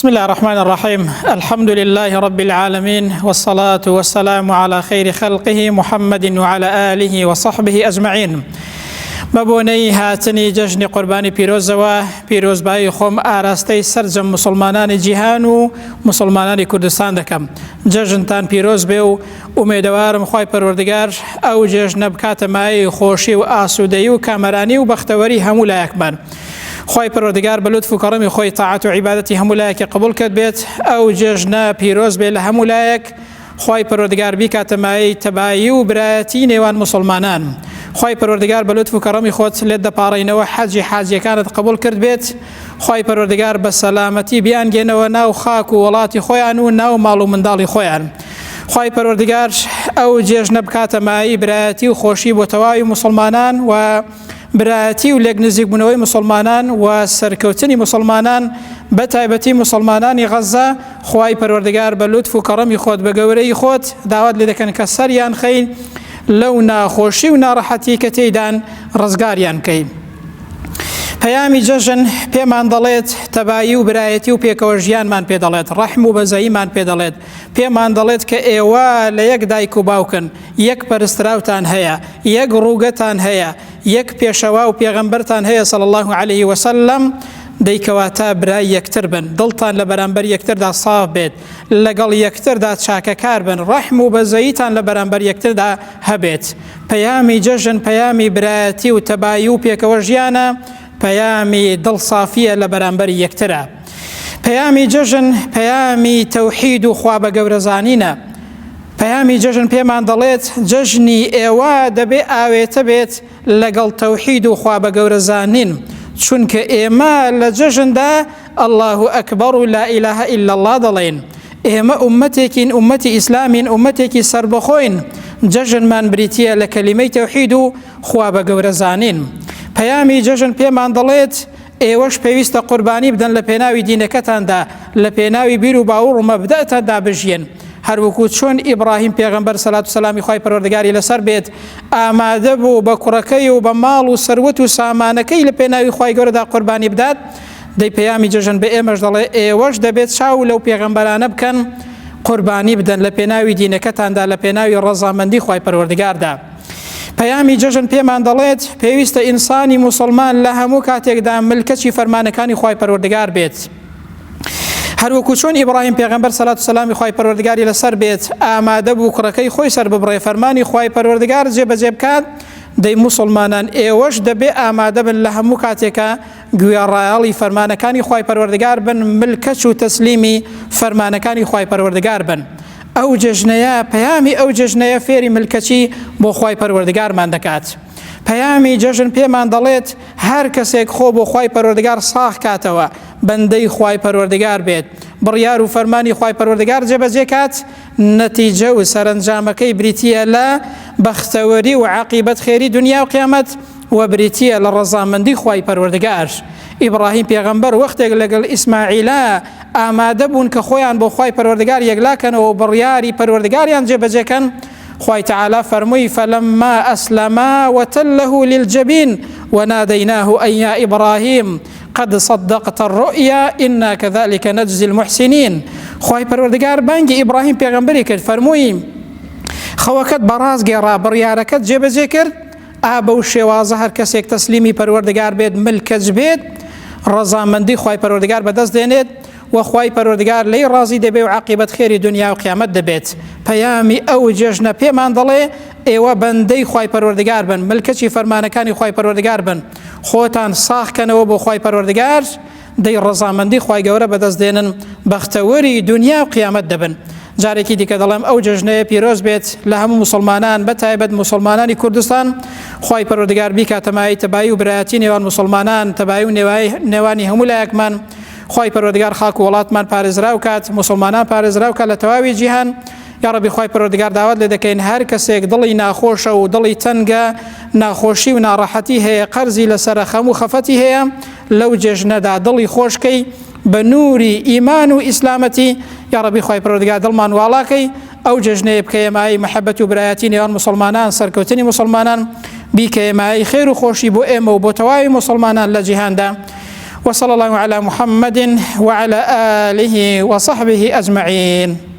بسم الله الرحمن الرحيم الحمد لله رب العالمين والصلاة والسلام على خير خلقه محمد وعلى آله وصحبه أجمعين بە بۆنەی هاتنی جەژنی قوربانی پیرۆزەوە پیرۆزبایی خۆم ئاراستەی سەرجەم موسڵمانانی جیهان و موسڵمانانی کوردستان دەکەم جەژنتان پیرۆز بێ و ئومێدەوارم خوای پەروەردگار ئەو جێژنە بکاتە مایەی خۆشی و ئاسوودەیی و کامەرانی و بەختەوەری هەموو لایەکمان. خوای پەروەردگار بە لوتف و کەڕەمی خۆی تاعەت و عیبادەتی هەموو لایەکی قبوڵ کرد بێت، ئەو جێژنە پیرۆز بێ لە هەموو لایەک، خوای پەروەردگار بیکاتە مایەی تەبایی و برایەتی نێوان موسڵمانان. خوای پەروەردگار بە لوتف و کەڕەمی خۆت لێت دەپاڕێینەوە حەجی حاجیەکانت قبوڵ کرد بێت، خوای پەروەردگار بە سەلامەتی بیانگێنەوە ناو خاک و وڵاتی خۆیان و ناو ماڵ و منداڵی خۆیان. خوای پەروەردگار ئەو جێژنە بکاتە مایەی برایەتی و خۆشی بۆ تەواوی موسڵمانان و برایەتی و لێک نزیکبوونەوەی موسڵمانان و سەرکەوتنی موسڵمانان بە تایبەتی موسڵمانانی غەززە خوای پەروەردگار بە لوتف و کەڕەمی خۆت بە گەورەی خۆت داوات لێ دەکەن کە سەریان خەی لەو ناخۆشی و ناڕەحەتی کە تێیدان ڕزگاریان بکەی. پەیامی جەژن پێمان دەڵێت تەبایی و برایەتی و پێکەوە ژیانمان پێ دەڵێت، ڕەحم و بەزەییمان پێ دەڵێت، پێمان دەڵێت کە ئێوە لە یەک دایک و باوکن، یەک پەرستراوتان هەیە، یەک ڕووگەتان هەیە، یەک پێشەوا و پێغەمبەرتان هەیە صلی اللە علیه وسلم، دەی کەواتە برای یەکتر بن، دڵتان لە بەرامبەر یەکتردا ساف بێت، لەگەڵ یەکتردا چاکەکار بن، ڕەحم و بەزەییتان لە بەرامبەر یەکتردا هەبێت. پەیامی جەژن پەیامی برایەتی و تەبایی و پێکەوە ژیانە، پەیامی دڵ سافییە لە بەرامبەر یەکترە. پەیامی جەژن پەیامی تەوحید و خوا بە گەورە زانینە. پەیامی جەژن پێمان دەڵێت جەژنی ئێوە دەبێ ئاوێتە بێت لەگەڵ تەوحید و خوا بە گەورە زانین، چونکە ئێمە لە جەژندا اللە اکبر و لا الە الا اللە دەڵێین. ئێمە ئوممەتێکین، ئوممەتی ئیسلامین، ئوممەتێکی سەربەخۆین، جەژنمان بریتییە لە کەلیمەی تەوحید و خوا بە گەورە زانین. پەیامی جەژن پێمان دەڵێت ئێوەش پێویستە قوربانی بدەن لە پێناوی دینەکەتاندا، لە پێناوی بیر و باوڕ و مەبدەئتاندا بژیێن. هەروەکو چۆن ئیبڕاهیم پێغەمبەر سەلات و سەلامی خوای پەروەردگاری لەسەر بێت ئامادە بوو بە کوڕەکەی و بە ماڵ و سەروەت و سامانەکەی لە پێناوی خوای گەورەدا قوربانی بدات، دەی پەیامی جەژن بە ئێمەش دەڵێ ئێوەش دەبێت چاو لەو پێغەمبەرانە بکەن قوربانی بدەن لە پێناوی دینەکەتاندا لە پێناوی ڕەزامەندی خوای پەروەردگاردا. پەیامی جەژن پێمان دەڵێت پێویستە ئینسانی موسڵمان لە هەموو کاتێکدا ملکەچی فەرمانەکانی خوای پەروەردگار بێت. هەروەکو چۆن ئیبراهیم پێغەمبەر سەلات و سەلامی خوای پەروەردگاری لەسەر بێت ئامادە بوو کوڕەکەی خۆی سەر ببڕێ فەرمانی خوای پەروەردگار جێبەجێ بکات دەی موسڵمانان ئێوەش دەبێ ئامادە بن لە هەموو کاتێکا گوێڕایەڵی فەرمانەکانی خوای پەروەردگار بن ملکەچ و تەسلیمی فەرمانەکانی خوای پەروەردگار بن ئەو جەژنەیە پەیامی ئەو جەژنەیە فێری ملکەچی بۆ خوای پەروەردگارمان دەکات پەیامی جەژن پێمان دەڵێت هەر کەسێک خۆ بۆ خوای پەروەردگار ساغ کاتەوە بەندەی خوای پەروەردگار بێت بڕیار و فەرمانی خوای پەروەردگار جێبەجێ کات نەتیجە و سەرەنجامەکەی بریتییە لە بەختەوەری و عاقیبەت خێری دنیا و قیامەت و بریتییە لە ڕەزامەندی خوای پەروەردگار. ئیبڕاهیم پێغەمبەر وەختێک لەگەڵ ئیسماعیلا ئامادە بوون کە خۆیان بۆ خوای پەروەردگار یەکلا کەنەوە و بڕیاری پەروەردگاریان جێبەجێ کەن، خوای تەعالا فەرمووی، فلما اسلما وتله للجبین ونادیناه ان یا ابراهیم قد صدقت الرؤیا انا کذلک نجزی المحسنین. خوای پەروەردگار بانگی ئیبڕاهیم پێغەمبەری کرد فەرمووی، خەوەکەت بەڕاست گێڕا، بڕیارەکەت جێبەجێ کرد، ئا بەو شێوازە هەر کەسێک تەسلیمی پەروەردگار بێت ملکەچ بێت ڕەزامەندی خوای پەروەردگار بەدەست دێنێت و خوای پەروەردگار لێی ڕازی دەبێ و عاقیبەت خێری دنیا و قیامەت دەبێت پەیامی ئەو جێژنە پێمان دەڵێ ئێوە بەندەی خوای پەروەردگار بن ملکەچی فەرمانەکانی خوای پەروەردگار بن خۆتان ساغ کەنەوە بۆ خوای پەروەردگار دەی ڕەزامەندی خوای گەورە بەدەست دێنن بەختەوەری دونیا و قیامەت دەبن. جارێکی دیکە دەڵێم ئەو جەژنەیە پیرۆز بێت لە هەموو موسڵمانان بە تایبەت موسڵمانانی کوردستان خوای پەروەردگار بیکاتە مایەی تەبایی و برایەتی نێوان موسڵمانان تەبایی و نێوانی هەموو لایەکمان خوای پەروەردگار خاک و وڵاتمان پارێزراو کات موسڵمانان پارێزراو کات لە تەواوی جیهان یاڕەبی خوای پەروەردگار داوات لێ دەکەین هەر کەسێک دڵی ناخۆشە و دڵی تەنگە ناخۆشی و ناڕەحەتی هەیە قەرزی لەسەرە خەم و خەفەتی هەیە لەو جێژنەدا دڵی خۆش کەی بە نوری ئیمان و ئیسلامەتی یاڕەبی خوای پەروەردگار دڵمان واڵا کەی ئەو جێژنەیە بکەیە مایەی مەحەبەت و برایەتی نێوان موسڵمانان سەرکەوتنی موسڵمانان بیکەیە مایەی خێر و خۆشی بۆ ئێمە و بۆ تەواوی موسڵمانان لە جیهاندا. وصلى الله على محمد وعلى آله وصحبه أجمعين.